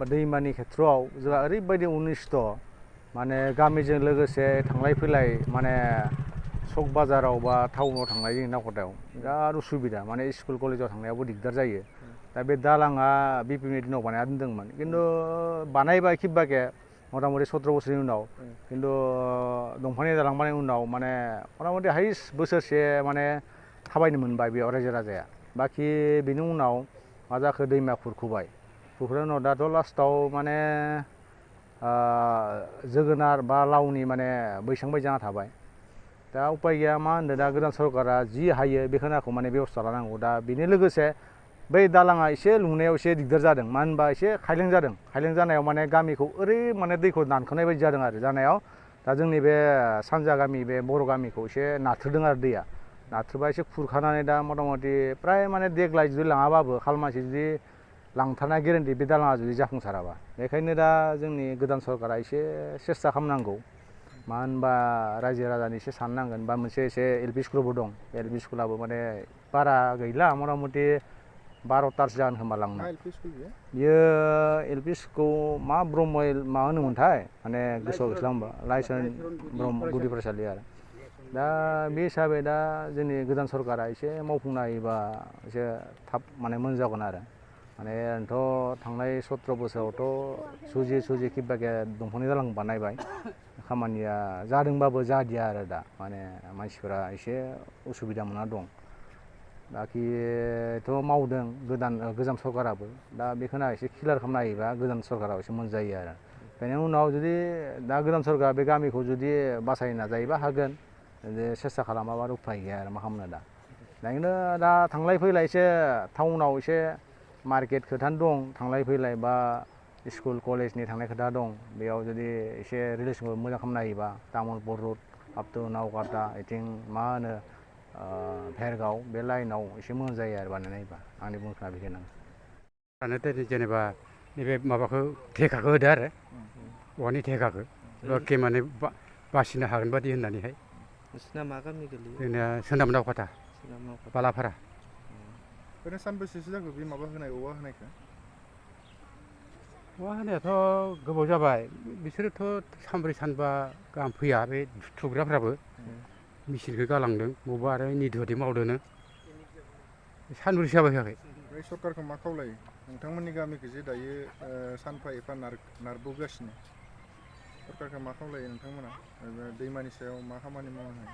दैमानि खेथ्रआव जोंहा ओरैबायदि अनिस्ट माने गामिजों लोगोसे थांलाय फैलाय माने सक बाजाराव बा टाउनाव थांनायनि नाखथायाव बिराद उसुबिदा माने स्कुल कलेजाव थांनायावबो दिगदार जायो दा बे दालाङा बिपिनि दिनाव बानायना दोनदोंमोन खिन्थु बानायबाय किबाके मथा मथि 17 बोसोरनि उनाव खिन्थु दंफांनि दालां बानायनायनि उनाव माने मथा मथि हाइस्ट बोसोरसे माने थाबायनो मोनबाय बेयाव रायजो राजाया बाखि बेनि उनाव मा जाखो दैमा खुरख'बाय खुरख'नायनि उनाव दाथ' लास्टाव माने जोगोनार बा लावनि माने बैसां बायदि जाना थाबाय दा उपाय गैया मा होनदो दा गोदान सरकारा जि हायो बेखिनिखौ माने बेबस्था लानांगौ दा बेनि लोगोसे बै दालाङा एसे लुनायाव एसे दिगदार जादों मानो होनबा एसे खायलें जादों खायलें जानायाव माने गामिखौ ओरै माने दैखौ दानख'नाय बायदि जादों आरो जानायाव दा जोंनि बे सानजा गामि बे बर' गामिखौ एसे नारथ्रोदों आरो दैया नारथ्रोबा एसे खुरखानानै दा मथा मथि प्राय माने देग्लाय जुदि लाङाबाबो खालमासि जुदि लांथारनाय गेरेन्टि बे दालाङा जुदि जाफुंसाराबा बेखायनो दा जोंनि गोदान सरकारा एसे सेस्था खालामनांगौ मा होनबा रायजो राजानि एसे साननांगोन बा मोनसे एसे एलपि स्कुलबो दं एलपि स्कुलाबो माने बारा गैला मथा मथि 12तासो जागोन खोमा लांनाय बियो एलपि स्कुलखौ मा ब्रह्म मा होनोमोनथाय माने गोसोआव गैस्लांबा लाइसन ब्रह्म गुदि फरायसालि आरो दा बे हिसाबै दा जोंनि गोदान सरकारा एसे मावफुंना होयोबा एसे थाब माने मोजां जागोन आरो माने ओरैनोथ' थांनाय 17 बोसोरावथ' सुजि किबाके दंफांनि दालां बानायबाय खामानिया जादोंबाबो जादिया आरो दा माने मानसिफोरा एसे उसुबिदा मोनना दं बाखिथ' मावदों गोजाम सरकाराबो दा बेखौनो एसे क्लियार खालामना होयोबा गोदान सरकाराव एसे मोजां जायो आरो बेनि उनाव जुदि दा गोदान सरकारा बे गामिखौ जुदि बासायनो नाजायोबा हागोन सेस्था खालामाबा उफाय गैया आरो मा खालामनो दा बेखायनो दा थांलाय फैलाय एसे टाउनाव एसे मार्केट खोथानो दं थांलाय फैलाय बा स्कुल कलेजनि थांनाय खोथा दं बेयाव जुदि एसे रिलेसनखौ मोजां खालामना होयोबा तामुलपुर रड आप टु नावकाटा बिथिं मा होनो भेरगाव बे लाइनाव एसे मोजां जायो आरो बानायनायबा आंनि बुंनाया बेखिनियानो जेनेबा नैबे माबाखौ थेखाखौ होदो आरो औवानि थेखाखौ एखे माने बासिनो हागोन बादि होननानैहाय नोंसिना मा गामि गोलैयो जोंनिया सोनाब नावकाटा बालाफारा ओरैनो सानबेसेसो जाखो बे माबा होनाय औवा होनायखौ औवा होनायाथ' गोबाव जाबाय बिसोरोथ' सानब्रै सानबा गाहाम फैया बे थुग्राफ्राबो मेचिनखौ गालांदों बबावबा आरो निधुवदै मावदोंनो सानब्रैसो जाबाय थायाखै ओमफ्राय सरकारखौ मा खावलायो नोंथांमोननि गामिखौ जे दायो सानफा एफा नारबोगासिनो सरकारखौ मा खावलायो नोंथांमोना दैमानि सायाव मा खामानि मावनो हायो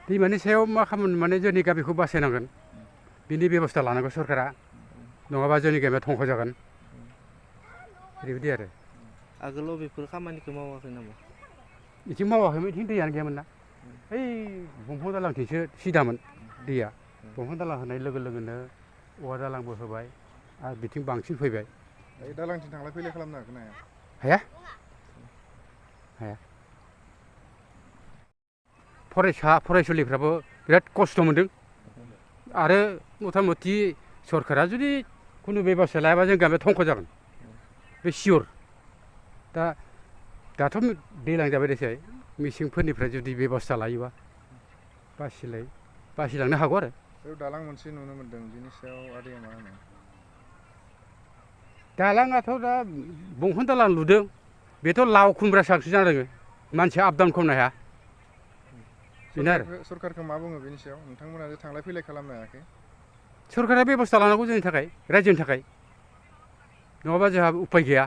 दैमानि सायाव मा खामानि माने जोंनि गामिखौ बासायनांगोन बिनि बेबस्था लानांगौ सरकारा नङाबा जोंनि गामिया धंख जागोन ओरैबायदि आरो आगोलाव बेफोर खामानिखौ मावाखै नामा बिथिं मावाखैमोन बिथिं दैयानो गैयामोन ना ओइ दंफां दालांथिंसो सिदामोन दैया दंफां दालां होनाय लोगो लोगोनो औवा दालांबो होबाय आरो बिथिं बांसिन फैबाय दालांथिं थांलाय फैलाय खालामनो हागोन ना हाया हाया फरायसुलिफ्राबो बिराद खस्थ' मोनदों आरो मथा मथि सरकारा जुदि खुनु बेबस्था लायाबा जों गामिया धंख जागोन बे सियर दाथ' दैज्लां जाबाय देसाय मेसेंफोरनिफ्राय जुदि बेबस्था लायोबा बासिलांनो हागौ आरो दालां मोनसे नुनो मोन्दों बिनि सायाव आदैया मा होनो दालाङाथ' दा दंफां दालां लुदों बेथ' लाव खुमब्रा सागसो जादों मानसिया आप डाउन खालामनो हाया बेनो आरो सरकारखौ मा बुङो बेनि सायाव नोंथांमोना जे थांलाय फैलाय खालामनो हायाखै सरकारा बेबस्था लानांगौ जोंनि थाखाय रायजोनि थाखाय नङाबा जोंहा उपाय गैया